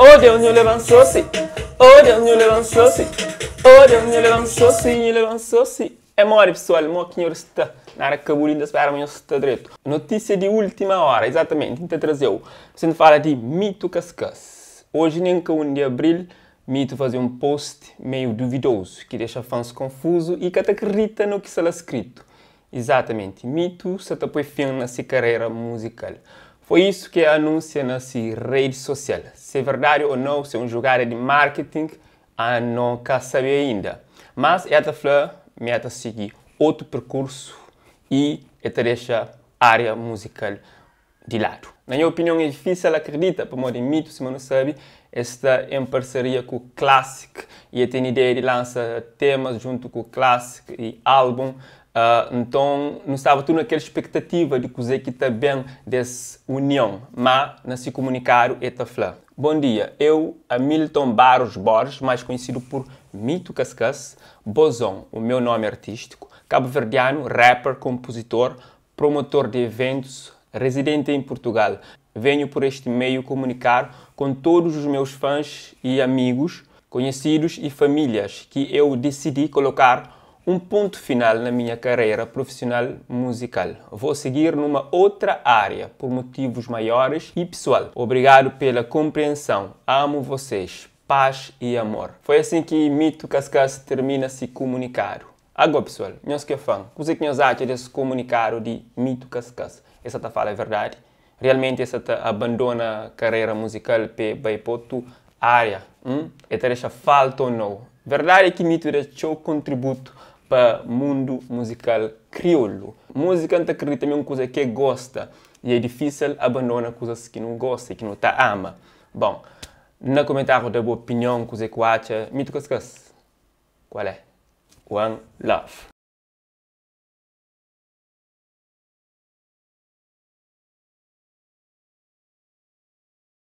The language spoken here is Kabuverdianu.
Oh Deus, nhu leba-m so si Oh Deus, nhu leba-m so si Oh Deus, nhu leba-m so si Nhu leba-m so si É modi pesoal, mo ki nhor sta? Nada ka buli, N ta spera ma nhos sta dretu. Notísia di última óra, izatamenti, N ta traze-u. Si N fala di Mito Kaskas, oji nen ka 1 di abril, Mito faze un post meiu duvidozu ki dexa fans konfuzu i ka ta kridita no ki sta la skritu. Izatamenti, Mito sa ta poi fin na si karera muzikal. Foi isu ki e anunsia na si redi sosial. Si é verdadi o nau, si é un jugada di marketing, a no ka sabe ainda. Mas e ta fla ma e ta sigi otu perkursu i e ta dexa aria muzikal di ladu. Na nha opinion é difísil akredita pamodi Mito, sima nu sabe, el sta en parseria ku Classic i el ten ideia di lansa temas djuntu ku Classic i álbum. Nton nu staba tudu na kel spektativa di kuzê ki ta ben des union. Má na si kumunikadu el ta fla, Bon dia, eu, Hamilton Barros Borges, mais conhecido por Mito Kaskas, Bozon, o meu nome artístico, cabo-verdiano, rapper, compositor, promotor de eventos, residente em Portugal. Venho por este meio comunicar com todos os meus fãs e amigos, conhecidos e famílias que eu decidi colocar um ponto final na minha carreira profissional musical. Vou seguir numa outra área por motivos maiores e pessoal. Obrigado pela compreensão. Amo vocês. Paz e amor. Foi assim que Mito Kaskas termina se comunicado. Agora, pessoal, nhos que é fã, kuzê ki nhos atxa desse comunicado di Mito Kaskas? Essa ta fala é verdade? Realmente essa ta abandona carreira musical pe bai pa otu área? Hum? E ta dexa falta ou não? Verdade é que Mito da txeu contributo pa mundu musical crioulo. Música N ta acredita ma é un kuza que gosta e é difícil abandona kuzas ki nu gosta e ki nu ta ama. Bom, na comentário da bu opinião, kuzê ku atxa, Mito Kaskas, qual é? One love.